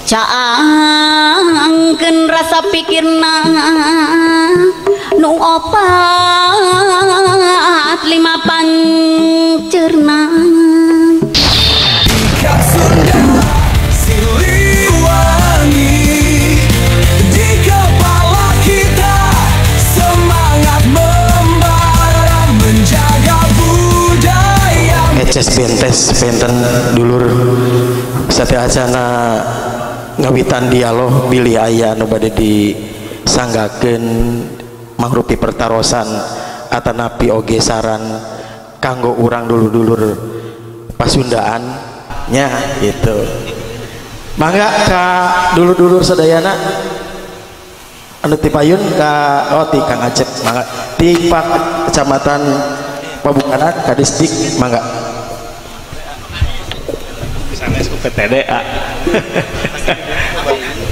Caangkeun rasa pikirna nu opat lima pancerna. Sunda Siliwangi di kepala kita, semangat membara menjaga budaya. Eces bentes benten dulur sateuacana ngawitan dialog bilih aya anu bade disanggakeun mangrupi pertarosan atanapi oge saran kanggo urang dulur-dulur pasundaan nya gitu. Mangga ka dulur-dulur sadayana anu ti payun ka oh ti Kang Acep mangga ti Pak Kecamatan Pabukanan ka Disdik mangga. Sanes UPTD A.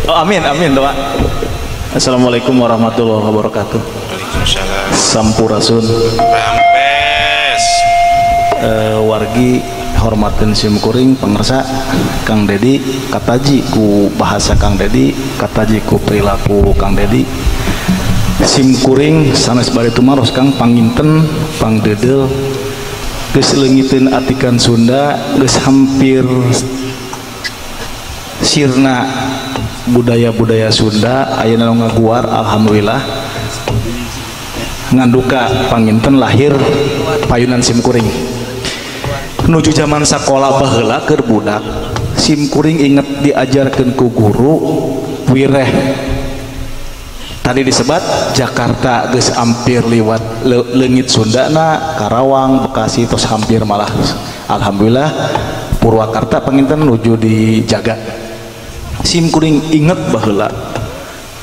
Oh amin amin doa. Assalamualaikum warahmatullahi wabarakatuh. Waalaikumsalam. Sampurasun. Rampes. Wargi hormatin simkuring pangersa Kang Dedi kataji ku bahasa Kang Dedi kataji ku perilaku Kang Dedi simkuring sanes bari tumaros Kang panginten pangdedel geus leungiteun atikan Sunda geus hampir sirna budaya-budaya Sunda ayeuna nu ngaguar alhamdulillah nganduka panginten lahir payunan simkuring nuju zaman sakola baheula keur budak simkuring inget diajarkeun ku guru wireh tadi disebat Jakarta geus hampir liwat leungit Sundana Karawang Bekasi tos hampir malah alhamdulillah Purwakarta panginten nuju dijaga simkuring inget baheula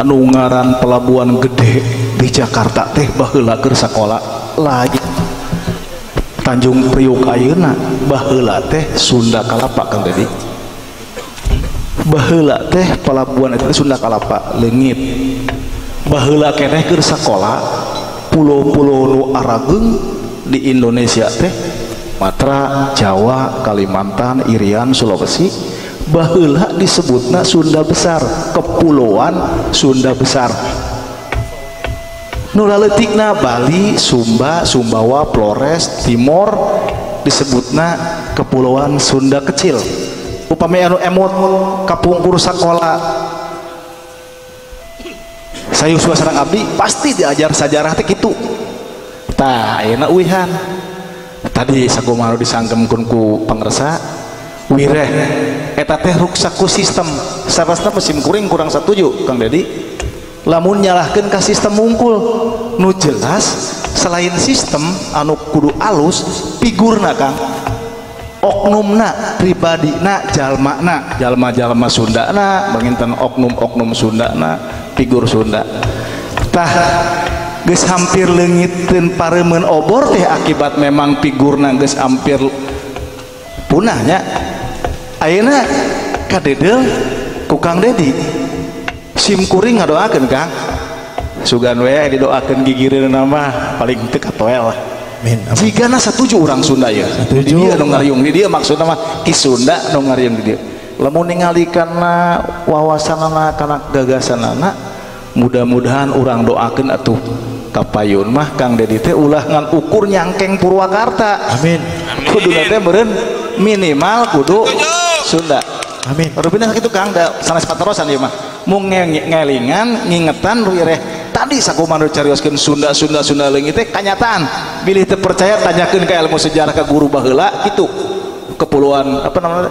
anu ngaran pelabuhan gede di Jakarta teh baheula keur sakola lagi Tanjung Priuk ayeuna baheula teh Sunda Kalapa Kang Dedi baheula teh pelabuhan itu Sunda Kalapa leungit baheula keneh keur sakola pulau-pulau nu arageung di Indonesia teh Matra, Jawa, Kalimantan, Irian, Sulawesi baheula disebutna Sunda Besar, kepulauan Sunda Besar. Nu laletikna Bali, Sumba, Sumbawa, Flores, Timor disebutna kepulauan Sunda Kecil. Upami anu emot kapungkur sakola sayuswa sareng abdi pasti diajar sajarah teh kitu. Tah ayeuna uihan. Tadi sakumaha disanggemkeun ku pangersa wireh eta teh ruksak ku sistem. Sarasna musim kuring kurang satuju Kang Dedi. Lamun nyalahkeun ka sistem mungkul nu jelas selain sistem anu kudu alus figurna Kang oknumna pribadina jalmana jalma-jalma Sundana banginten oknum-oknum Sundana figur Sunda tah geus hampir leungiteun pareumeun obor teh akibat memang figurna geus hampir punahnya ayeuna kadedel ku Kang Dedi simkuring ngadoakeun Kang sugan we didoakeun gigireunna mah paling teu katoel lah. Amin. Jigana satuju urang Sunda ya. Satuju. Di dieu nu ngariung di dieu maksudna mah ki Sunda nu ngariung di dieu. Lamun ningali kana wawasanana kana gagasanana mudah-mudahan urang doakeun atuh kapayun mah Kang Dedi teh ulah ngan ukur nyangkeng Purwakarta. Amin. Kuduna teh meureun minimal kudu Sunda. Amin. Rupina sakitu Kang da sanes patarosan ieu mah. Mung ngelingan ngingetan wireh tadi sakumaha nu carioskeun Sunda Sunda Sunda leungit teh kanyataan bilih teu percaya tanyakeun ka ilmu sejarah ka guru baheula kitu kepulauan apa namanya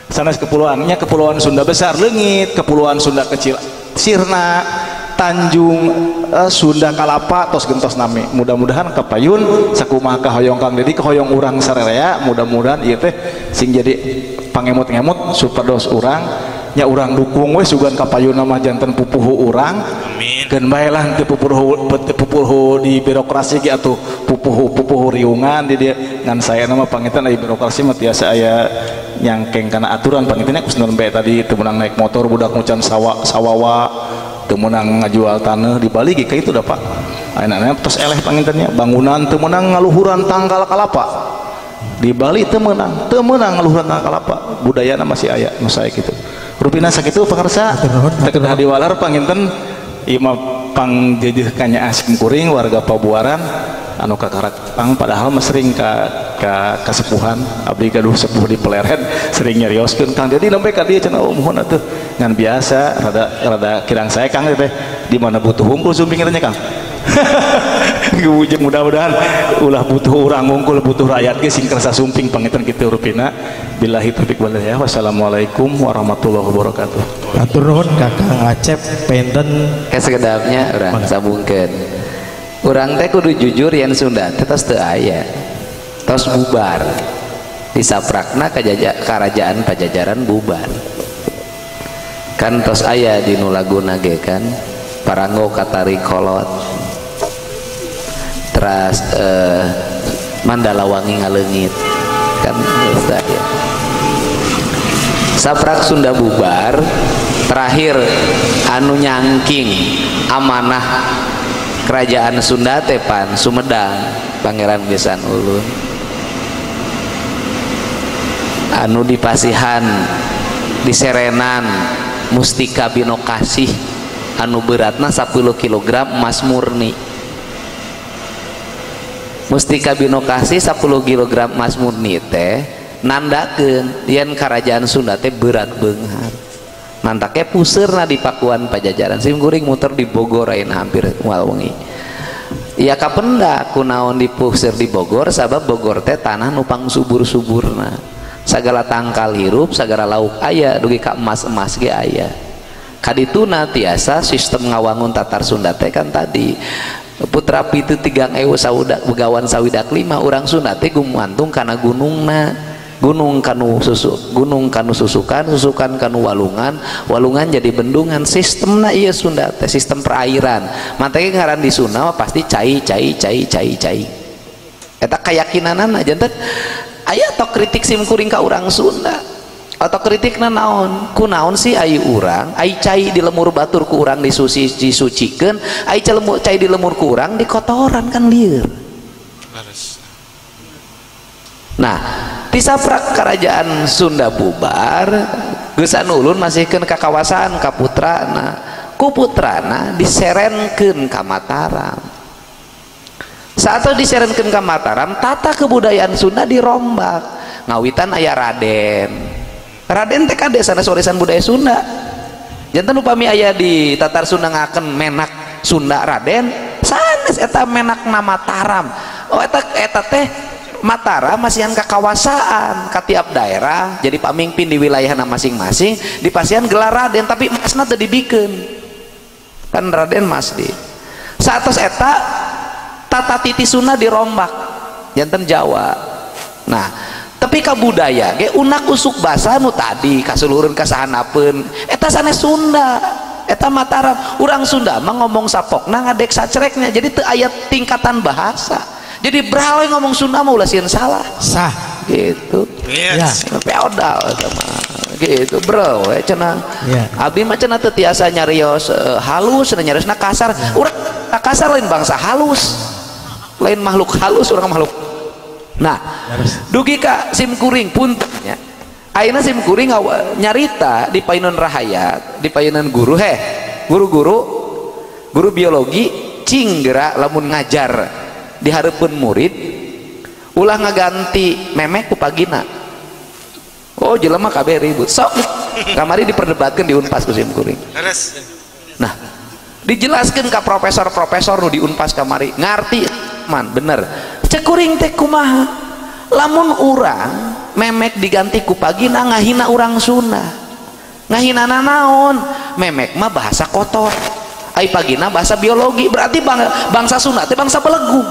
sanes kepulauannya kepulauan Sunda Besar leungit kepulauan Sunda Kecil sirna Tanjung Sunda Kalapa tos gentos nami mudah-mudahan kapayun sakumaha kahoyong Kang Dedi kahoyong urang sararea mudah-mudahan ieu teh sing jadi pangemut-ngemut supados urang nya urang dukung we sugan kapayuna mah janten pupuhu urang. Amin. Keun bae lah teu pupuhu pupuhu di birokrasi ge atuh pupuhu-pupuhu riungan di dieu ngan saena mah panginten aya birokrasi mah tiasa aya nyangkeng kana aturan panginten kusnun bae tadi teu meunang naik motor budak mucan sawawa teu meunang ngajual taneuh di Bali ge kitu da Pak. Ayeuna tos eleh pangintennya bangunan teu meunang ngaluhuran tangkal kalapa di Bali teu meunang ngaluhuran tangkal kalapa budayana masih aya nu sae kitu. Rupina sakitu pangarsa teu kedah diwalar panginten ieu mah pangjejeuh kanyaah simkuring warga Pabuaran anu kakarak pang padahal mah sering ka kasepuhan abdi gaduh sepuh di Pleret sering nyarioskeun Kang Dedi nembe ka dieu cenah oh muhun atuh ngan biasa rada kirang saya Kang teh di mana butuh hungkul sumping teh nya Kang. Mudah-mudahan ulah butuh urang hungkul butuh rakyat ge sing kersa sumping panginten kitu rupina. Billahi taufik wal hidayah. Wassalamualaikum warahmatullahi wabarakatuh. Hatur nuhun ka Kang Acep penten kasekedapnya urang sambungkeun. Urang teh kudu jujur yen Sunda teh tos teu aya. Tos bubar. Disaprakna karajaan Pajajaran bubar. Kan tos aya di nu laguna ge kan Paranggo Katari Kolot. Teras Mandalawangi ngaleungit kan tos aya. Saprak Sunda bubar terakhir anu nyangking amanah kerajaan Sunda tepan Sumedang Pangeran Geusan Ulun anu dipasihan diserenan mustika binokasih anu beratna 10 kg emas murni. Mustika binokasih 10 kg emas murni teh nandakeun yen kerajaan Sunda teh berat beunghar. Mantake puseurna di Pakuan Pajajaran sim kuring muter di Bogor ayeuna hampir moal wengi. Ya kapenda kunaon dipuseur di Bogor sabab Bogor teh tanah nu pangsubur-suburna. Sagala tangkal hirup, sagala lauk aya dugi ka emas-emas ge aya. Kadituna tiasa sistem ngawangun tatar Sunda teh kan tadi putra pitu tigang ewu saudak begawan sawidak lima urang Sunda teh gumantung kana gunungna. Gunung kanu susu, gunung kanu susukan, susukan kanu walungan, walungan jadi bendungan. Sistemna ieu Sunda teh sistem perairan. Mantake ngaran di Sunda mah pasti cai cai cai cai cai. Eta keyakinanana janten aya tok kritik sim kuring ka urang Sunda. Atau kritikna naon? Kunaon sih ai urang, ai cai di lemur batur ku urang disuci disucikeun, ai cai di lemur ku urang dikotoran kan lieur. Nah, tisaprak kerajaan Sunda bubar, Geusan Ulun masihkeun ka kawasan ka putrana. Ku putrana diserenkeun ka Mataram. Saat diserenkeun ka Mataram, tata kebudayaan Sunda dirombak. Ngawitan aya Raden. Raden teh kade sanes warisan budaya Sunda. Janten upami aya di Tatar Sunda ngaken menak Sunda Raden, sanes eta menakna Mataram. Oh eta teh Mataram masihan kakawasaan ka tiap daerah jadi pamimpin di wilayahna masing-masing dipasihan gelar Raden tapi emasna teu dibikeun kan Raden mas di saatos eta tata titi Sunda dirombak janten Jawa. Nah tapi ka budaya ge unak usuk basa nu tadi kasuluhureun kasahanapeun eta sanes Sunda eta Mataram. Urang Sunda mah ngomong sapokna ngadek sacreknya jadi teu aya tingkatan bahasa. Jadi brawe ngomong Sunda mah ulah sieun salah. Sah gitu. Yes. Ya, feodal sama gitu bro we cenah. Yeah. Abdi mah cenah teu tiasa nyarios halus, cenah nyariosna kasar. Yeah. Urang kasar lain bangsa halus. Lain makhluk halus urang makhluk. Nah, dugi ka sim kuring punten nya. Ayeuna sim kuring nyarita di payunan rahayat, di payunan guru heh. Guru-guru guru biologi cing geura lamun ngajar di hareupeun murid ulah ngaganti memek ku pagina. Oh jelema kabeh ribut sok kamari diperdebatkeun di Unpas ku sim kuring. Nah dijelaskeun ka profesor-profesor nu di Unpas kamari ngarti man bener cek kuring teh kumaha lamun urang memek diganti ku pagina ngahina urang Sunda. Ngahinana naon? Memek mah bahasa kotor, ai pagina bahasa biologi, berarti bangsa Sunda teh bangsa belegung.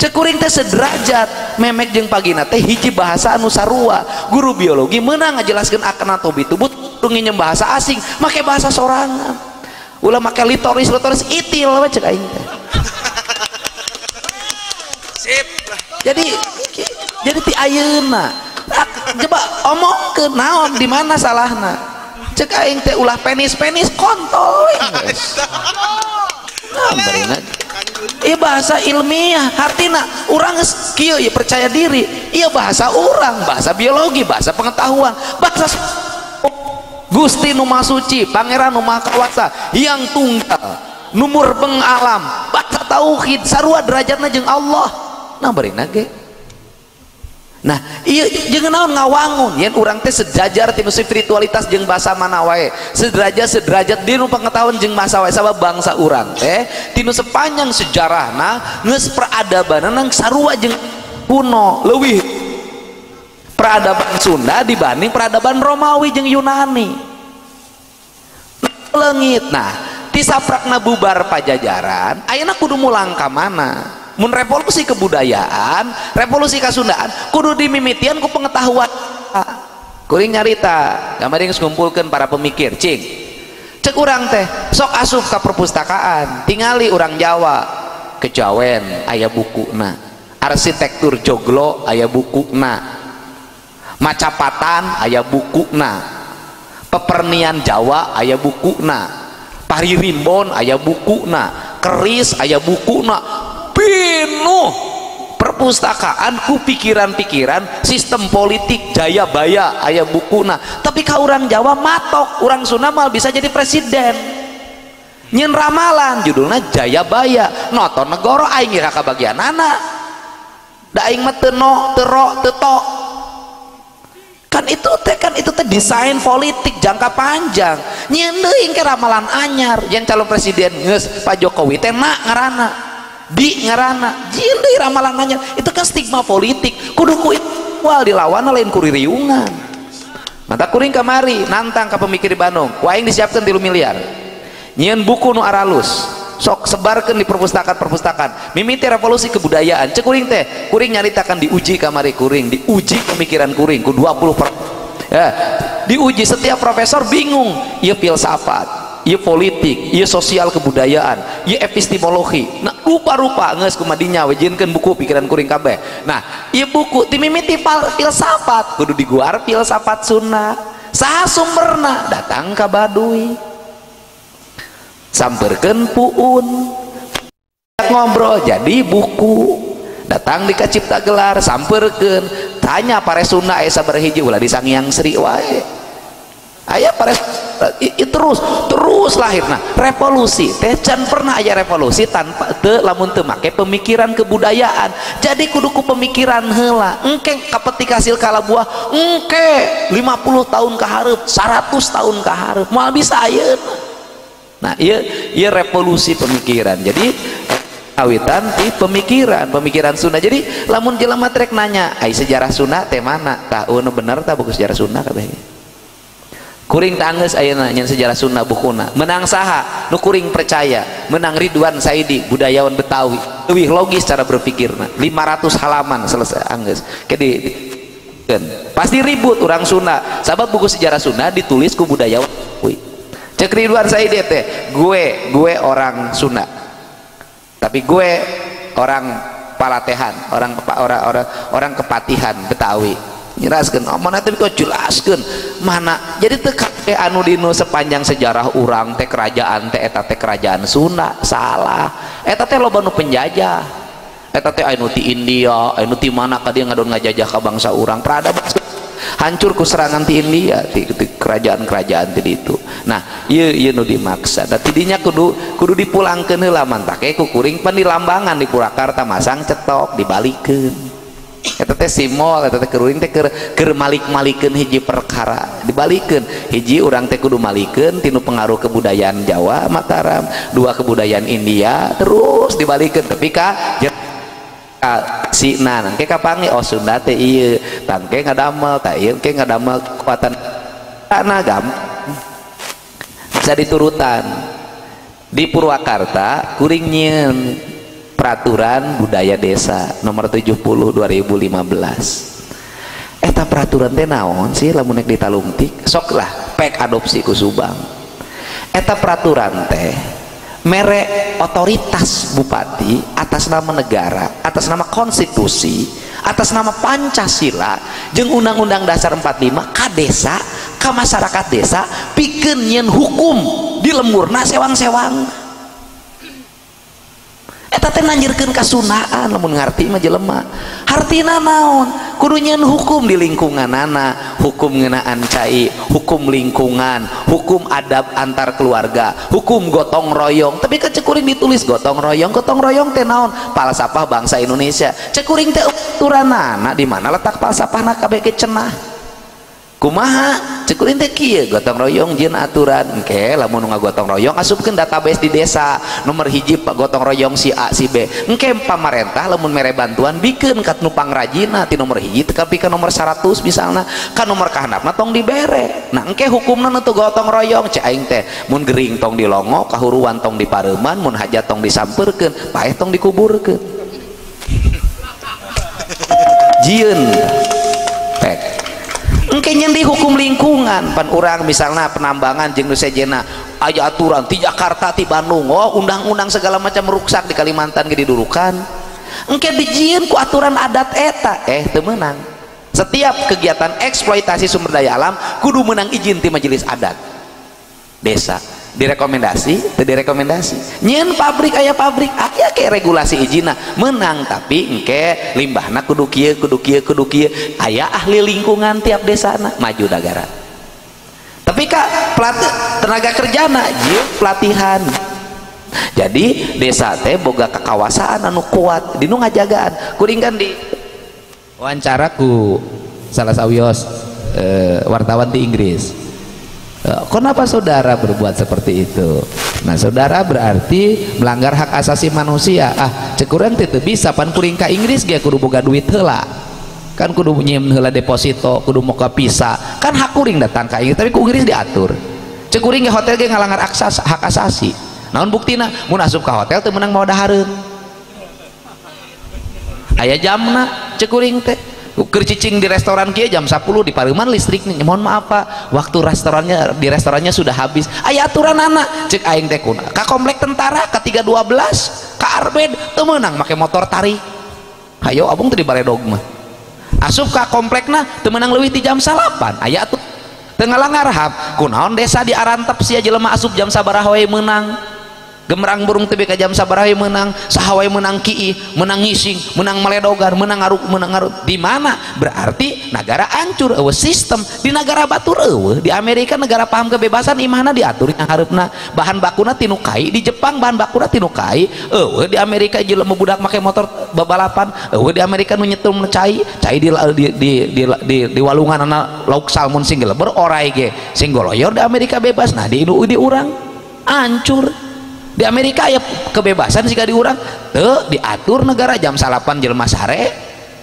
Cek kuring teh sederajat memek jeung pagina teh hiji bahasa anu sarua. Guru biologi meunang ngajelaskeun anatomi tubuh nginjem bahasa asing make bahasa sorangan. Ulah make litoris litoris itil we cek aing teh. Sip. Jadi ti ayeuna coba omongkeun naon di mana salahna. Cek aing teh ulah penis-penis kontol we. Nah, barina. Iya bahasa ilmiah, hartina urang geus kieu ya percaya diri. Iya bahasa urang, bahasa biologi, bahasa pengetahuan, bahasa Gusti nu Maha Suci, Pangeran nu Maha Kawasa, Hyang Tunggal, nu murbeng alam, bangsa tauhid sarua derajatna jeung Allah. Nah barina ge. Nah, ieu jeung naon ngawangun yen urang teh sejajar tinu spiritualitas jeung bangsa mana wae, sederajat dinu pengetahuan jeung bangsa wae, sabab bangsa urang teh tinu sepanjang sejarahna geus peradabanana sarua jeung kuno, leuwih peradaban Sunda dibanding peradaban Romawi jeung Yunani. Leungit. Nah, tisaprakna bubar Pajajaran, ayeuna kudu mulang ka mana? Mun revolusi kebudayaan, revolusi kasundaan kudu dimimitian ku pengetahuan. Kuring nyarita, kamari geus ngumpulkeun para pemikir, cing. Cek urang teh sok asup ka perpustakaan, tingali urang Jawa, kejawen aya bukuna, arsitektur joglo aya bukuna, macapatan aya bukuna, pepernian Jawa aya bukuna, paririmbon aya bukuna, keris aya bukuna. Pinuh perpustakaan ku pikiran-pikiran sistem politik Jayabaya aya bukuna. Tapi ka urang Jawa matok, urang Sunda mal bisa jadi presiden. Nyen ramalan judulna Jayabaya, noto negoro aing ira kabagianana. Da aing mah teu no, teu ro, teu to. Kan itu teh desain politik jangka panjang. Nyen deui ke ramalan anyar, yen calon presiden geus Pak Jokowi teh na ngaranna, di ngaranna, jieun deui ramalan anyar. Itu kan stigma politik, kudu ku wal dilawan lain ku ririungan. Mata kuring kamari nantang ka pemikir di Bandung, ku aing disiapkeun 3 miliar. Nyieun buku nu aralus, sok sebarkeun di perpustakaan-perpustakaan. Mimiti revolusi kebudayaan. Cek kuring teh, kuring nyaritakan diuji kamari kuring, diuji pemikiran kuring ku 20 ya, diuji setiap profesor bingung, ieu filsafat, ieu politik, ieu sosial kebudayaan, ieu epistemologi. Nah, rupa-rupa geus kumadinya we jieunkeun buku pikiran kuring kabeh. Nah, ieu buku timimiti filsafat, kudu diguar filsafat Sunda. Saha sumberna? Datang ka Baduy. Samperkeun puun ngobrol jadi buku, datang di Cipta Gelar samperkeun, tanya pare Sunda aya sabaraha hiji, ulah disangiang Sri wae aya pare terus lahir. Nah, revolusi teh can pernah aya revolusi tanpa teu lamun teu make pemikiran kebudayaan. Jadi kudu ku pemikiran heula, engke kapetik hasil kalabuah engke 50 tahun ka hareup, 100 tahun ka hareup moal bisa ayeuna. Nah, iya revolusi pemikiran. Jadi awitan di pemikiran Sunda. Jadi lamun jelema trek nanya, ai sejarah Sunda teh mana? Tah nu bener tah buku sejarah Sunda kabeh. Kuring tanggeus ayeuna nyen sejarah Sunda bukuna. Menang saha? Nu kuring percaya, menang Ridwan Saidi, budayawan Betawi. Leuwih logis cara berpikirna. 500 halaman selesai anggeus. Ke di pasti ribut urang Sunda. Sabab buku sejarah Sunda ditulis ku budayawan Betawi. Cek Ridwan Saidi teh, gue orang Sunda, tapi gue orang Palatehan, orang Kepatihan Betawi. Jelaskeun, oh, mana tapi kok jelaskeun mana? Jadi teu kabeh anu dinu sepanjang sejarah urang teh kerajaan teh eta teh kerajaan Sunda, salah. Eta teh loba nu penjajah. Eta teh anu ti India, anu ti mana ka dia ngadon ngajajah ka bangsa urang. Peradaban hancur ku serangan ti India, ti kerajaan-kerajaan ti ditu. Nah, ieu nu dimaksa. Da tidinya kudu dipulangkeun heula mantake ku kuring pan di Lambangan di Purwakarta masang cetok dibalikeun. Eta teh simbol, eta teh kuring teh keur malik-malikeun hiji perkara, dibalikeun. Hiji urang teh kudu malikeun tinu pengaruh kebudayaan Jawa Mataram, dua kebudayaan India, terus dibalikeun tapi ka si nah engke kapangi oh Sunda teh ieu, tangke ngadamel tah ieu engke ngadamel kekuatan tanah gam bisa diturutan. Di Purwakarta kuring nyieun peraturan budaya desa nomor 70 2015. Eta peraturan teh naon sih lamun nek ditalungtik sok lah pek adopsi ku Subang. Eta peraturan teh mere otoritas bupati atas nama negara, atas nama konstitusi, atas nama Pancasila jeung Undang-Undang Dasar 45 ka desa, ka masyarakat desa pikeun nyieun hukum di lemburna sewang-sewang. Eta teh nanjirkeun kasundaan lamun ngarti mah jelema. Hartina naon? Kudu nyieun hukum di lingkunganana, hukum ngeunaan cai, hukum lingkungan, hukum adab antar keluarga, hukum gotong royong. Tapi kan cek kuring ditulis gotong royong teh naon? Falsafah bangsa Indonesia. Cek kuring teh aturanana di mana letak falsafahna kabeh ge cenah. Kumaha cek kuring teh kieu gotong royong jeung aturan engke lamun ngagotong royong asupkeun database di desa nomor hiji pak gotong royong si A si B engke pamarentah lamun mere bantuan bikeun ka nu pangrajina ti nomor hiji teu ka nomor 100 misalna ka nomor kahandapna tong dibere. Nah engke hukumna nu teu gotong royong cek aing teh mun gering tong dilongo kahuruan tong dipareuman mun hajat tong disampeurkeun paeh tong dikuburkeun jieun pek. Engke nyendi hukum lingkungan pan urang misalnya penambangan jeung nu sejena aya aturan ti Jakarta ti Bandung oh undang-undang segala macam ruksak di Kalimantan ge didurukan engke dijieun ku aturan adat eta teu meunang. Setiap kegiatan eksploitasi sumber daya alam kudu meunang izin ti majelis adat desa direkomendasi teu direkomendasi nyieun pabrik aya pabrik aya ke regulasi izinna menang tapi engke limbahna kudu kieu kudu kieu kudu kieu aya ahli lingkungan tiap desana maju negara. Tapi ka pelatih tenaga kerjana jeung pelatihan. Jadi desa teh boga kakawasaan anu kuat dinu ngajagaan kuring kan di wawancara ku salah sawios wartawan di Inggris. Kenapa saudara berbuat seperti itu? Nah saudara berarti melanggar hak asasi manusia. Ah cek urang teh teu bisa pan kuring ka Inggris ge kudu boga duit heula. Kan kudu nyieun heula deposito, kudu moka visa. Kan hak kuring datang ka Inggris tapi ku Inggris diatur. Cek kuring ge hotel ge ngalanggar hak asasi. Naon buktina? Mun asup ka hotel teu meunang mawa dahareun. Aya jamna cek kuring teh. Keur cicing di restoran kieu jam 10 di pareuman listrik nih mohon maaf Pak waktu restorannya di restorannya sudah habis aya aturanana cek aing teh kuna ka komplek tentara ka 312 ka Arbed teu meunang make motor tarik hayo abung teh di baledog mah asup ka komplekna teu meunang leuwih ti jam 8 aya atuh teu ngalanggar HAM kunaon desa di arantep sia jelema asup jam sabaraha we meunang gemerang burung teh ka jam sabaraha we meunang saha wae meunang kiih meunang ngising meunang meledogan meunang ngaruk meunang ngarut di mana berarti negara hancur eueuh sistem di negara batur eueuh di Amerika negara paham kebebasan imahna diatur yang hareupna bahan bakuna tinu kai di Jepang bahan bakuna tinu kai eueuh di Amerika jelema budak make motor babalapan eueuh di Amerika nu nyetum cai cai di walunganana lauk salmon sing geleber orai ge sing goloyor di Amerika bebas nah di di urang hancur. Di Amerika ya kebebasan jika di urang teu diatur negara jam 8 jelema sare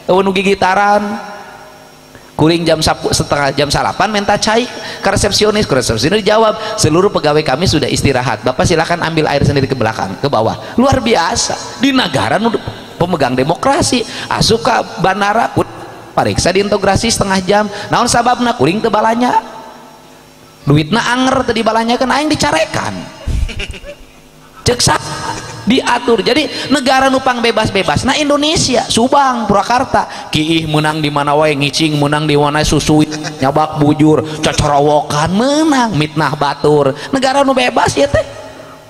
eueuh nu gigitaran kuring jam setengah jam 8 minta cai ke resepsionis dijawab seluruh pegawai kami sudah istirahat bapak silakan ambil air sendiri ke belakang ke bawah. Luar biasa di negara nu pemegang demokrasi asup ka bandara pariksa diintegrasi setengah jam naon sababna kuring teu balanya duitna anger teu dibalanyakeun aing dicarekan ceksa diatur. Jadi negara nupang bebas-bebas nah Indonesia Subang Purwakarta kiih menang di mana wae ngicing menang di mana susui nyabak bujur cocorowokan menang mitnah batur negara nu bebas ya teh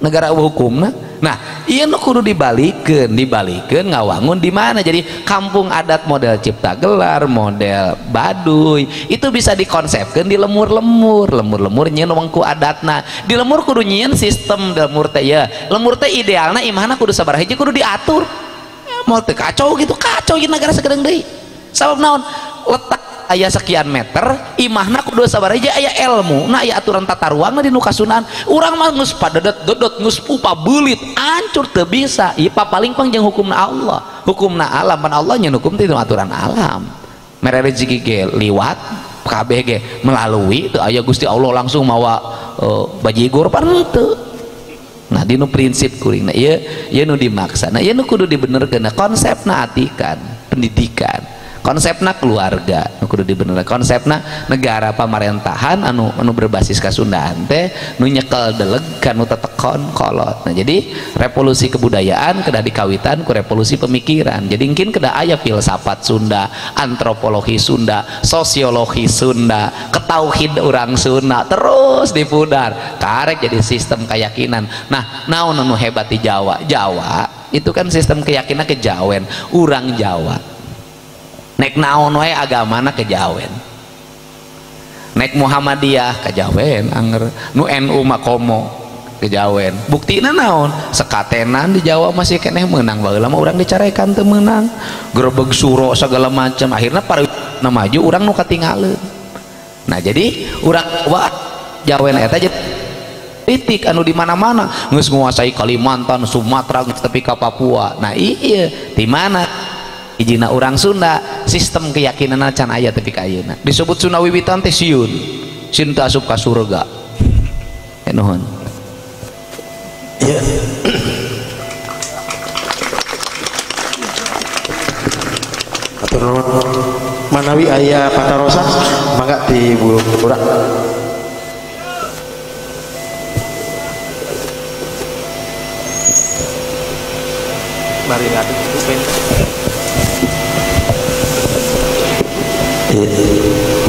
negara hukumna. Nah ieu nu kudu dibalikeun ngawangun di mana jadi kampung adat model Cipta Gelar model Baduy itu bisa dikonsepkeun di lemur-lemur lemur-lemur nyieun wengku adatna di lemur kudu nyieun sistem lemur teh ya lemur teh idealna imahna kudu sabaraha hiji kudu diatur moal teu kacau gitu kacau ieu negara sagedeung deui sabab naon letak aya sekian meter imahna kudu sabaraha hiji aya ilmu nah aya aturan tata ruangna di nu kasunaan urang mah geus padedet-dedet geus pabeulit hancur teu bisa ieu paling pang jeung hukumna Allah hukumna alam pan Allah nyeun hukum teh aturan alam mere rezeki ge liwat kabeh ge melalui teu aya Gusti Allah langsung mawa bajigur pan teu. Nah dinu prinsip kuring nah ieu nu dimaksa nah ieu nu kudu dibenerkeun nah konsepna atikan pendidikan konsepna keluarga nu kudu dibenerkeun konsepna negara pamarentahan anu berbasis kasundaan teh nu nyekel deleg kanu tetekon kolot. Nah jadi revolusi kebudayaan kedah dikawitan ku revolusi pemikiran. Jadi mungkin kedah aya filsafat Sunda, antropologi Sunda, sosiologi Sunda, ketauhid urang Sunda terus dipudar karek jadi sistem keyakinan. Nah naon anu hebat di Jawa? Jawa Itu kan sistem keyakinan kejawen, urang Jawa. Nek naon wae agamana kejawen. Nek Muhammadiyah kejawen anger, nu NU mah komo kejawen. Buktina naon? Sekatenan di Jawa masih keneh meunang, baheula mah urang dicarekan teu meunang. Grebeg suro segala macam, akhirna para maju urang nu katingaleun. Nah, jadi urang jawen eta titik anu di mana-mana geus nguasai Kalimantan, Sumatera, geus tepi ka Papua. Nah, iya di mana ijina urang Sunda sistem keyakinanna can aya tepi ka ayeuna. Disebut Sunda wiwitan teh sieun, sieun teu asup ka surga. Nuhun. Iya. Atur nuhun. Manawi aya patarosan mangga di urang.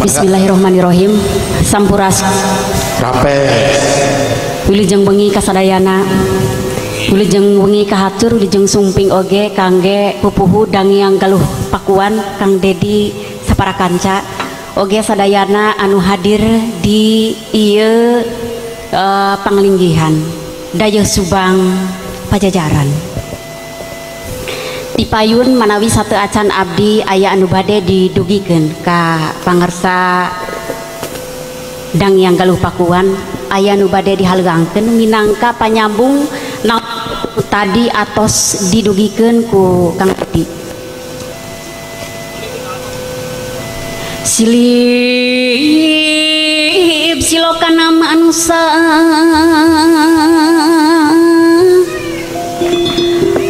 Bismillahirrahmanirrahim. Sampurasun. Rampes. Wilujeng wengi kasadayana. Wilujeng wengi kahatur, wilujeng sumping oge kangge pupuhu Dangiang Galuh Pakuan Kang Dedi sapara kanca oge sadayana anu hadir di ieu panglinggihan Dayeuh Subang Pajajaran. Dipayun manawi satu acan abdi aya anu bade didugikeun ka pangersa Dangiang Galuh Pakuan, aya anu bade dihaleuangkeun minangka panyambung tadi atos didugikeun ku Kang Dedi. Silib silokana manusa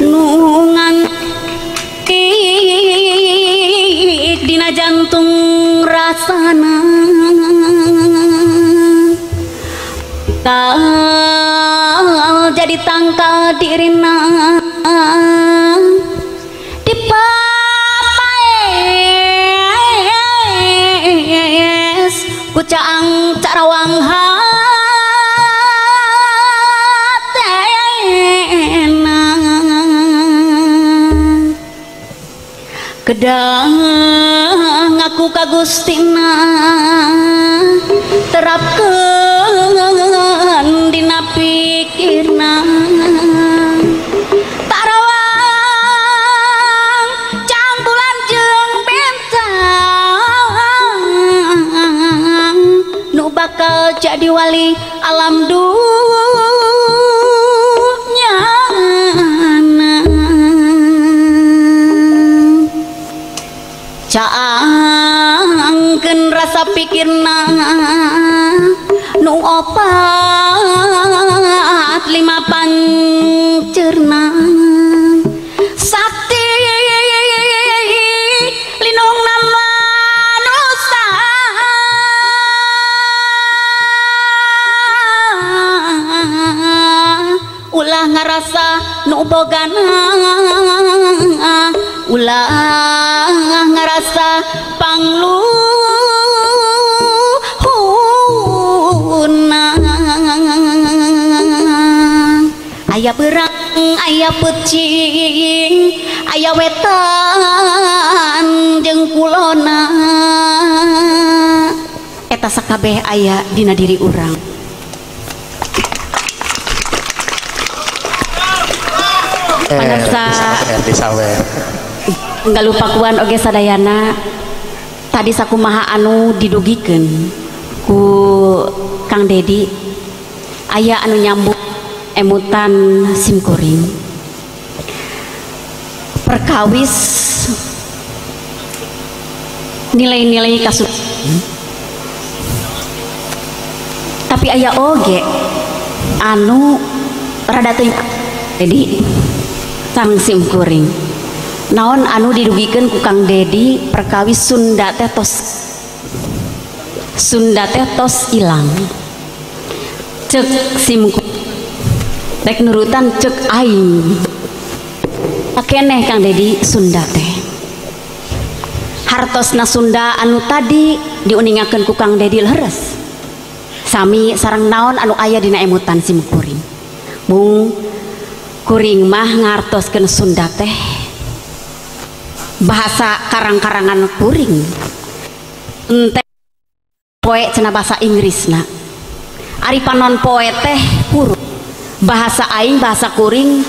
nu ngantik dina jantung rasana kal jadi tangkal dirina dipapaes ku caang carawang hatena kedang ngaku ka Gustina terapkeun dina pikirna tarawang cangbulan jeung bentang nu bakal jadi wali alam dunya. Caangkeun rasa pikirna nu opat lima pancerna sakti linungna manusa ulah ngarasa nu bogana ulah ngarasa pangluhurna. Aya berang, aya peucing, aya wetan jeung kulona, eta sakabeh aya dina diri urang. Pangarsa Galuh Pakuan oge sadayana tadi sakumaha anu didugikeun ku Kang Dedi aya anu nyambung emutan simkuring perkawis nilai-nilai kasut, tapi aya oge anu rada teu Dedi sang simkuring. Naon anu didugikeun ku Kang Dedi perkawis Sunda teh tos ilang. Cek simkuring rek nurutan cek aing. Keneh Kang Dedi Sunda teh. Hartosna Sunda anu tadi diuningakeun ku Kang Dedi leres. Sami sareng naon anu aya dina emutan simkuring. Mung Kuring mah ngartoskeun Sunda teh bahasa karang-karangan kuring ente poe cenah bahasa Inggrisna. Ari panon poe teh huruf bahasa aing bahasa kuring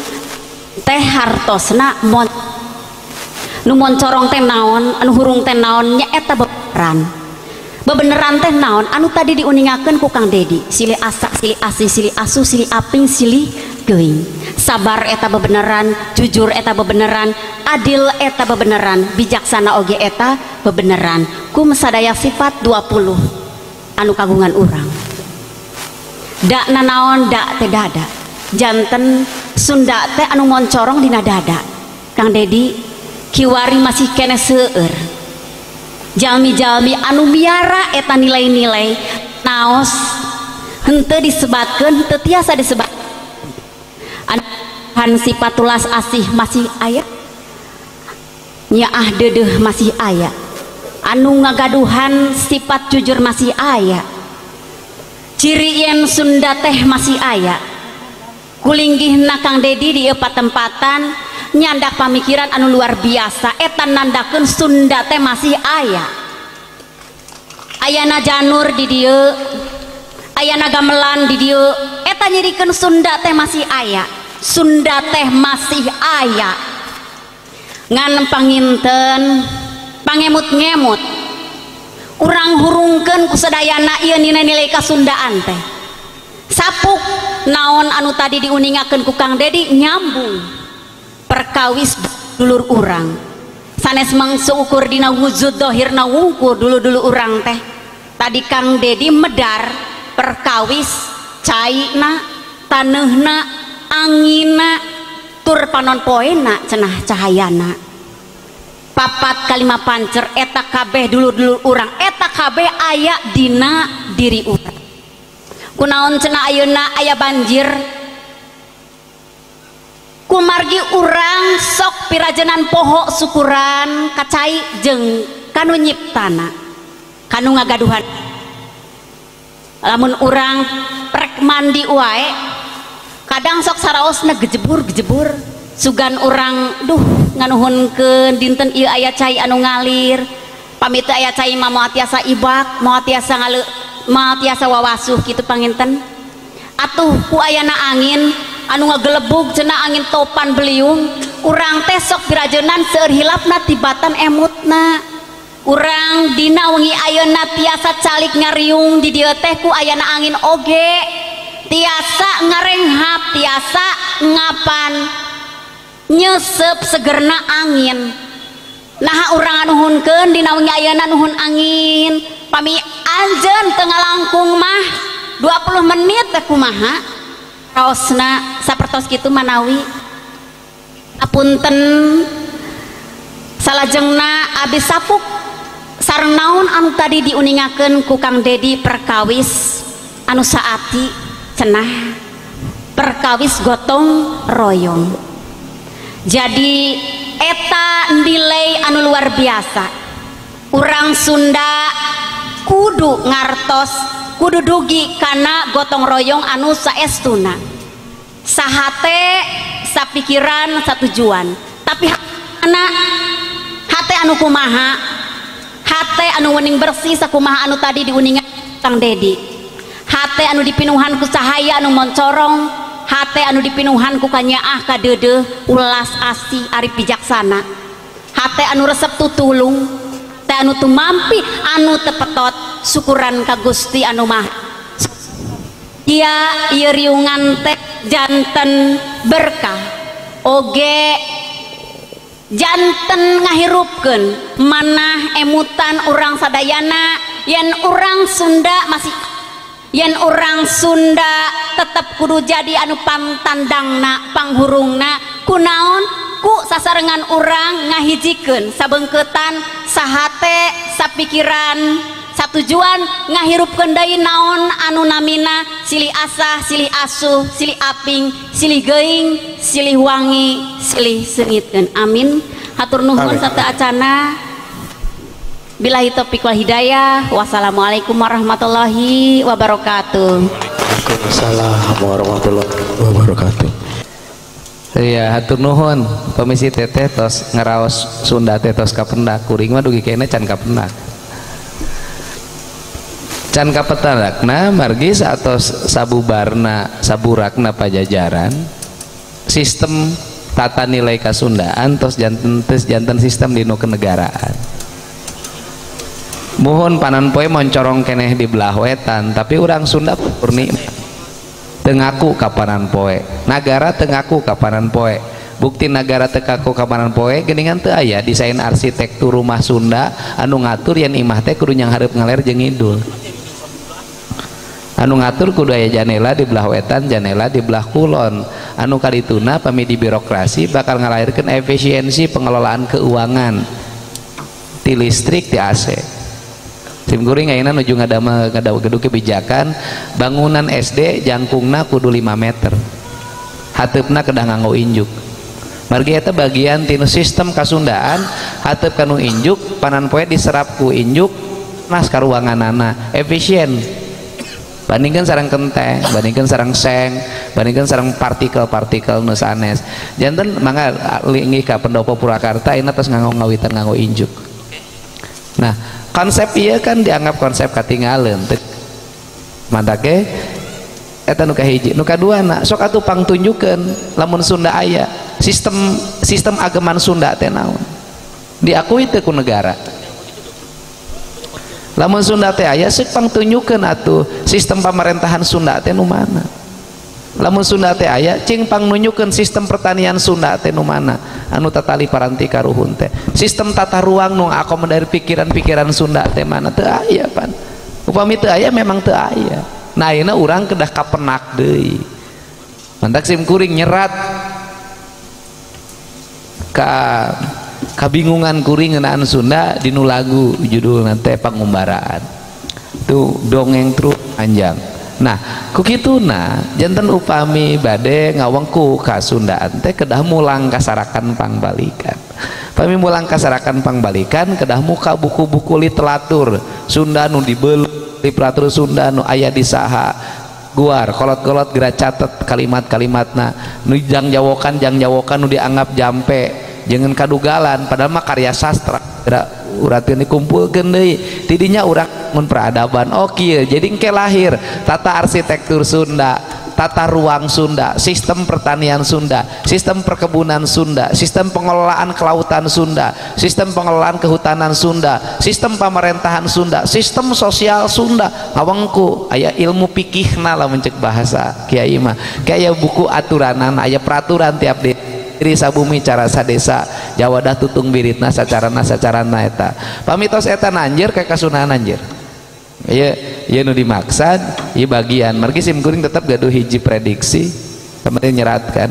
teh hartosna mon nu moncorong teh naon anu hurung teh naon nya eta bebeneran. Bebeneran teh naon anu tadi diuningakeun ku Kang Dedi, silih asak, silih asih, silih asuh, silih aping, silih geuing. Sabar eta bebeneran, jujur eta bebeneran, adil eta bebeneran, bijaksana oge eta bebeneran. Kum sadaya sifat 20 anu kagungan urang. Dak nanaon dak teh dada. Janten Sunda teh anu moncorong dina dada. Kang Dedi kiwari masih keneh seueur. Jalmi-jalmi anu miara eta nilai-nilai naos henteu disebatkeun, henteu tiasa disebat. Anu sifat tulas asih masih aya, nyaah deudeuh masih aya, anu ngagaduhan sifat jujur masih aya, ciri yen Sunda teh masih aya. Kulinggihna Kang Dedi di ieu patempatan nyandak pamikiran anu luar biasa eta nandakeun Sunda teh masih aya. Ayana janur di dieu, ayana gamelan di dieu, eta nyirikeun Sunda teh masih aya. Sunda teh masih aya. Ngan panginten pangemut-ngemut urang hurungkeun ku sadayana ieu nilai-nilai kasundaan teh. Sapuk naon anu tadi diuningakeun ku Kang Dedi nyambung perkawis dulur urang sanes mangsa ukur dina wujud dohirna wungkur dulu-dulu urang teh. Tadi Kang Dedi medar perkawis caina taneuhna angina tur panon poena cenah cahayana papat kalima pancer eta kabeh dulur-dulur urang eta kabeh aya dina diri urang. Kunaon cenah ayeuna aya banjir kumargi urang sok pirajenan poho syukuran kacai jeung kanu nyiptana kanu ngagaduhan. Lamun urang prek mandi wae kadang sok saraosna gejebur-gejebur sugan urang duh nganuhunkeun dinten ieu aya cai anu ngalir pamit aya cai mah moal tiasa ibak moal tiasa ngale moal tiasa wawasuh kitu panginten. Atuh ku ayana angin anu ngagelebug cenah angin topan beliung urang teh sok pirajenan seueur hilapna tibatan emutna. Urang dina wengi ayeuna tiasa calik ngariung di dieu teh ku ayana angin oge tiasa ngarenghap tiasa ngapan nyesep segerna angin. Naha urang anuhunkeun dina wengi ayeuna nuhun angin pami anjeun teu ngalangkung mah 20 menit teh kumaha raosna sapertos kitu manawi. Apunten salajengna abis sapuk sareng naon anu tadi diuningakeun ku Kang Dedi perkawis anu saati cenah perkawis gotong royong. Jadi eta nilai anu luar biasa. Urang Sunda kudu ngartos kudu dugi kana gotong royong anu saestuna sahate sapikiran satujuan. Tapi anak hate anu kumaha hate anu wening bersih sakumaha anu tadi diuningan Kang Dedi, hate anu dipinuhan ku cahaya anu moncorong, hate anu dipinuhan ku kanyaah kadeudeuh ulas asih arif bijaksana, hate anu resep tutulung, hate anu tumampi anu tepetot syukuran ka Gusti anu Maha. Dia ieu riungan teh janten berkah oge janten ngahirupkeun manah emutan urang sadayana yen urang Sunda masih yen urang Sunda tetep kudu jadi anu pangtandangna panghurungna kunaon ku sasarengan urang ngahijikeun sabengketan sahate sapikiran satujuan ngahirupkeun deui naon anu namina silih asah silih asuh silih aping silih geuing silih wangi silih seungitkeun. Amin. Hatur nuhun sateuacana. Billahi taufik wal hidayah. Wassalamualaikum warahmatullahi wabarakatuh. Waalaikumsalam warahmatullahi wabarakatuh. Iya, hatur nuhun pamisi teteh tos ngaraos Sunda teh tos kapendak, kuring mah dugi keneh can kapendak. Can kapetandakna margi atos sabubarna saburakna pajajaran sistem tata nilai kasundaan tos janten sistem dinu kenegaraan. Muhun panan poe moncorong keneh di belah wetan, tapi urang Sunda purni tengaku kapanan poe, nagara tengaku kapanan poe. Bukti nagara tekaku kapanan poe geuningan teu aya desain arsitektur rumah Sunda anu ngatur yen imah teh kudu nyanghareup ngaler jeung ngidul. Anu ngatur kudu aya janela di belah wetan, janela di belah kulon. Anu kadituna pami di birokrasi bakal ngalahirkeun efisiensi pengelolaan keuangan ti listrik ti AC. Sim kuring ayeuna nuju ngadamel gedung kebijakan bangunan SD jangkungna kudu 5 meter. Hateupna kedah nganggo injuk. Margi eta bagian tinu sistem kasundaan, hateup kanu injuk panan poe diserap ku injuk nas ka ruanganana, efisien. Bandingkan sareng kenteng, bandingkan sareng seng, bandingkan sareng partikel-partikel nu sanes. Janten mangga linggih ka pendopo Purwakarta ayeuna tos nganggo ngawitan nganggo injuk. Nah, konsep iya kan dianggap konsep katinggalan. Mantake eta nu kahiji, nu kaduana sok atuh pangtunjukkeun lamun Sunda aya sistem ageman Sunda teh naon. Diakui teu ku negara. Lamun Sunda teh aya sok pangtunjukkeun atuh sistem pamerintahan Sunda teh nu mana. Lamun Sunda teh aya cing pangnunjukkeun sistem pertanian Sunda teh nu mana anu tatali paranti karuhun teh. Sistem tata ruang nu akomodir pikiran-pikiran Sunda teh mana teu aya pan. Upami teu aya memang teu aya. Nah ayeuna urang kedah kapenak deui. Mantak sim kuring nyerat ka kabingungan kuring ngeunaan Sunda dinu lagu judulna teh Pangumbaraan. Tuh dongeng terus panjang. Nah, kukituna janten upami bade ngawengku kasundaan teh kedah mulang kasarakan pangbalikan. Pami mulang kasarakan pangbalikan kedah muka buku-buku literatur Sunda nu dibeuleum, literatur Sunda nu aya di saha guar kolot-kolot geura catet kalimat-kalimatna nu jangjawokan nu dianggap jampe jangan kadugalan padahal mah karya sastra geura uratkeun dikumpulkeun deui tidinya urang mun peradaban oh kieu jadi engke lahir tata arsitektur Sunda, tata ruang Sunda, sistem pertanian Sunda, sistem perkebunan Sunda, sistem pengelolaan kelautan Sunda, sistem pengelolaan kehutanan Sunda, sistem pemerintahan Sunda, sistem sosial Sunda. Ngawengku aya ilmu pikihna lamun ceuk bahasa kiai mah. Kayak buku aturanan, aya peraturan tiap diri sabumi cara sadesa jawadah tutung biritna sacarana sacarana eta. Pamitos eta nanjir ka kasunaan anjir. Ieu ieu nu dimaksad ieu bagian margi sim kuring tetap gaduh hiji prediksi kemarin nyeratkan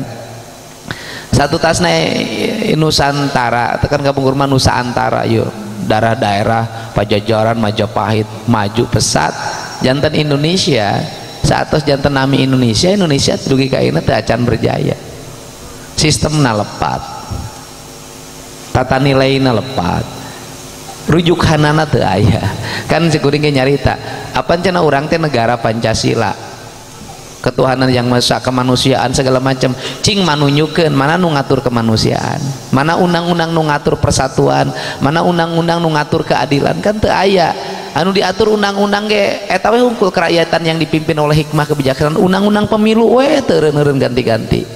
satu tasna Nusantara tekan kapungkur mah Nusantara yeuh darah daerah Pajajaran Majapahit maju pesat janten Indonesia saatos janten nami Indonesia Indonesia dugi ka ayeuna teu acan berjaya sistemna lepat tata nilaina lepat rujukanana teu aya kan sekuring ge nyarita apan cenah urang teh negara Pancasila ketuhanan yang maha kemanusiaan segala macam cing manunyukeun mana nu ngatur kemanusiaan mana undang-undang nu ngatur persatuan mana undang-undang nu ngatur keadilan kan teu aya anu diatur undang-undang ge eta we hungkul kerakyatan yang dipimpin oleh hikmah kebijaksanaan undang-undang pemilu we teu eureun-eureun ganti-ganti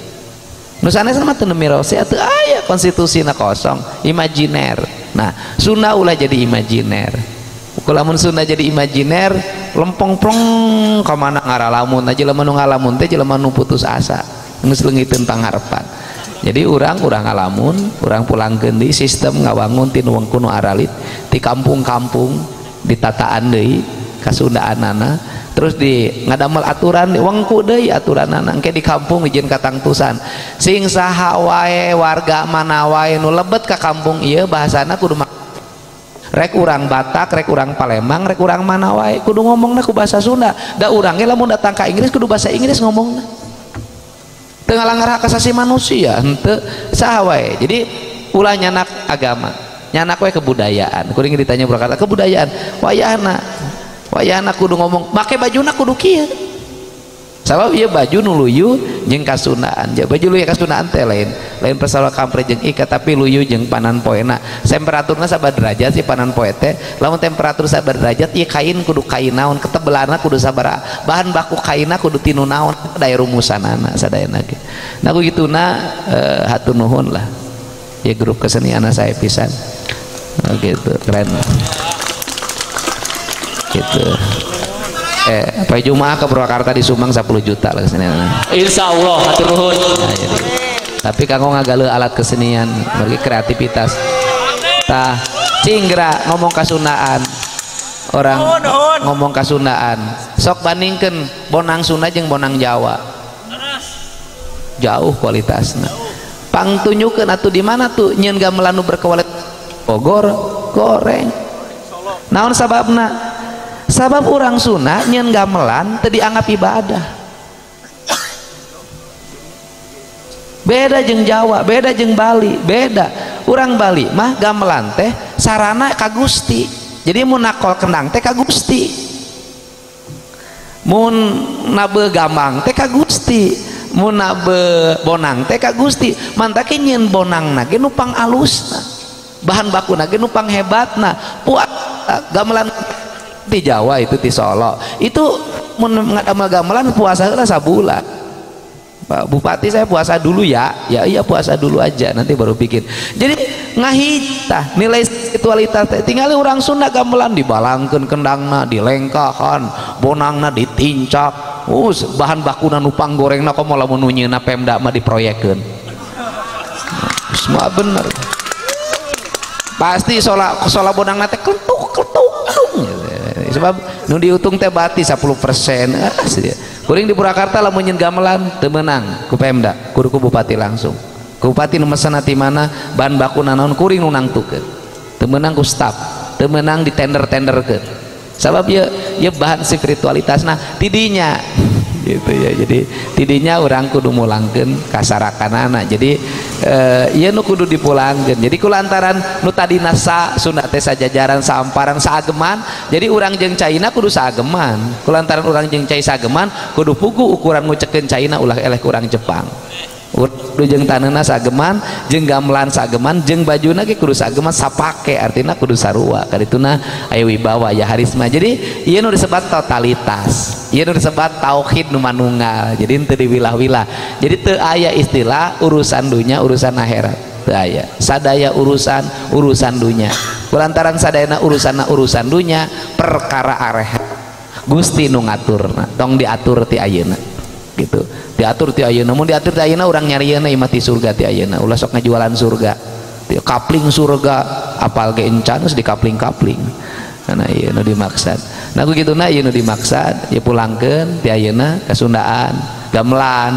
nu sanes mah teu miros teu aya konstitusina kosong imajiner. Nah, Sunda ulah jadi imajiner. Lamun Sunda jadi imajiner, lempong plong ka mana ngaralamun aja jelema nu ngalamun teh jelema nu putus asa, geus leungiteun pangharepan. Jadi urang ngalamun, urang pulangkeun deui sistem ngawangun ti nu wengku nu aralit ti kampung-kampung ditataan deui kasundaanana, terus di ngadamel aturan wengku deui aturanana engke di kampung dijieun katangtusan. Sing saha wae warga mana wae nu lebet ka kampung ieu bahasana kudu rek urang Batak, rek urang Palembang, rek urang mana wae kudu ngomongna ku bahasa Sunda. Da urang ge lamun datang ka Inggris kudu bahasa Inggris ngomongna. Teu ngalanggar hak asasi manusia henteu saha wae. Jadi ulah nyanak agama, nyanak we kebudayaan. Kuring ditanya Purwakarta kebudayaan, wayahna wayahna kudu ngomong make bajuna kudu kieu. Sabab ieu baju nu luyu jeung kasundaan. Baju luyu kasundaan teh lain lain persoalan kampret jeung ikat tapi luyu jeung panan poena. Temperaturna sabar derajat si panan poe teh. Lamun temperatur sabar derajat ieu kain kudu kain naon, ketebelanna kudu sabaraha, bahan baku kainna kudu tinu naon, daya rumusanana sadayana ge. Nah ku kituna hatur nuhun lah. Ya grup kesenian saya pisan. Oh, gitu, keren. Gitu. Pak Jumaah ke Purwakarta di Sumbang 10 juta lah kesenian. Insya Allah, hatur nuhun. Nah, jadi, tapi kanggo ngagaleuh alat kesenian, bagi kreativitas. Tah, cinggra ngomong kasundaan. Orang ngomong kasundaan. Sok bandingkeun bonang Sunda jeung bonang Jawa. Jauh kualitasna. Pangtunjukkeun atuh di mana tuh nyieun gamelan nu berkualitas Bogor, goreng. Naon sababna? Sabab urang Sunda nyeun gamelan teu dianggap ibadah. Beda jeung Jawa, beda jeung Bali, beda. Urang Bali mah gamelan teh sarana ka Gusti. Jadi mun nakol kendang teh ka Gusti. Mun nabe gambang teh ka Gusti. Mun nabe bonang teh ka Gusti. Mantake nyeun bonangna ge nu pangalusna. Bahan bakuna ge nu panghebatna. Puak gamelan di Jawa itu di Solo itu mun ngadamel gamelan puasa heula sabulan. Pak Bupati saya puasa dulu ya, ya iya puasa dulu aja nanti baru bikin. Jadi ngahitah nilai spiritualitas teh tinggal urang Sunda gamelan dibalangkeun kendangna, dilengkahan, bonangna ditincak, bahan bakuna nu panggorengna komo lamun nu nyieunna Pemda mah diproyekeun. Semua bener. Pasti sola bonangna teh kelentuk kelentuk. Sebab nu diutung teh bati 10%. Kuring di Purwakarta lamun nyeun gamelan teu meunang ku Pemda, kudu ku bupati langsung. Ku bupati nu mesen ti mana, bahan baku naon kuring nu nangtukeun. Teu meunang ku staf, teu meunang ditender-tenderkeun. Sabab ieu bahan spiritualitasna tidinya gitu ya. Jadi tidinya urang kudu mulangkeun kasarakanana. Jadi ieu nu kudu dipulangkeun. Jadi kulantaran nu tadina sa Sunda teh sajajaran samparan saageman, jadi urang jeung caina kudu saageman. Kulantaran urang jeung cai saageman kudu pugu ukuran ngucekeun caina ulah eleh ku urang Jepang. Kudu jeung taneuhna saageman, jeung gamelan saageman, jeung bajuna ge kudu saageman sapake, artina kudu sarua. Kadituna aya wibawa ya harisma. Jadi ieu nu disebat totalitas. Ieu nu disebat tauhid nu manunggal. Jadi teu diwilah-wilah. Jadi teu aya istilah urusan dunya, urusan akhirat. Teu aya. Sadaya urusan urusan dunya. Kulantaran sadayana urusanna urusan dunya, perkara areh Gusti nu ngaturna, tong diatur ti ayeuna. Gitu. Diatur ti ayeuna, mun diatur ti ayeuna urang nyarieuna imah ti surga ti ayeuna. Ulah sok ngajualan surga. Kapling surga, apal ge encan geus dikapling-kapling. Nah ieu nu dimaksad. Nah ku kituna ieu nu dimaksad, ieu pulangkeun ti ayeuna kasundaan, gamelan,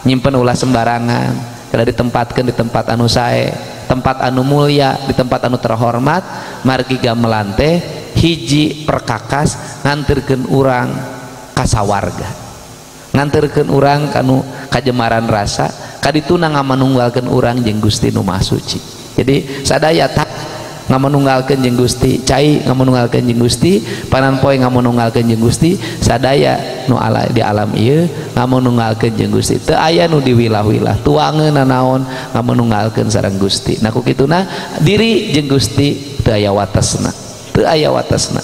nyimpen ulah sembarangan, kada ditempatkeun di tempat anu sae, tempat anu mulia, di tempat anu terhormat, margi gamelan teh hiji perkakas nganterkeun urang ka sawarga. Nganterkeun urang kanu kajemaran rasa kadituna ngamanunggalkeun urang jeung Gusti nu Maha Suci. Jadi sadaya ngamanunggalkeun jeung Gusti, cai ngamanunggalkeun jeung Gusti, panan poe ngamanunggalkeun jeung Gusti, sadaya nu ala di alam ieu ngamanunggalkeun jeung Gusti. Teu aya nu diwilah-wilah, tuangeun naon ngamanunggalkeun sareng Gusti. Nah ku kituna diri jeung Gusti teu aya watesna. Teu aya watesna.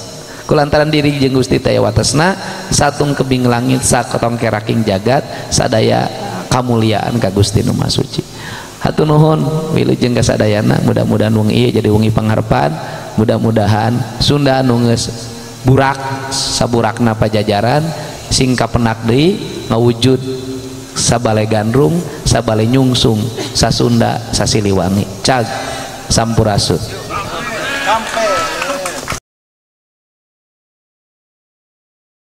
Kulantaran diri jeung Gusti teu aya watesna, satung kebing langit sakotong keraking jagat sadaya kamuliaan ka Gusti nu Maha Suci. Hatur nuhun wilujeng ka sadayana, mudah-mudahan wengi ieu jadi wengi pangharpan, mudah-mudahan Sunda nu geus burak saburakna pajajaran sing kapenak deui ngawujud sabale gandrung, sabale nyungsung, sasunda sasiliwangi. Cag sampurasun.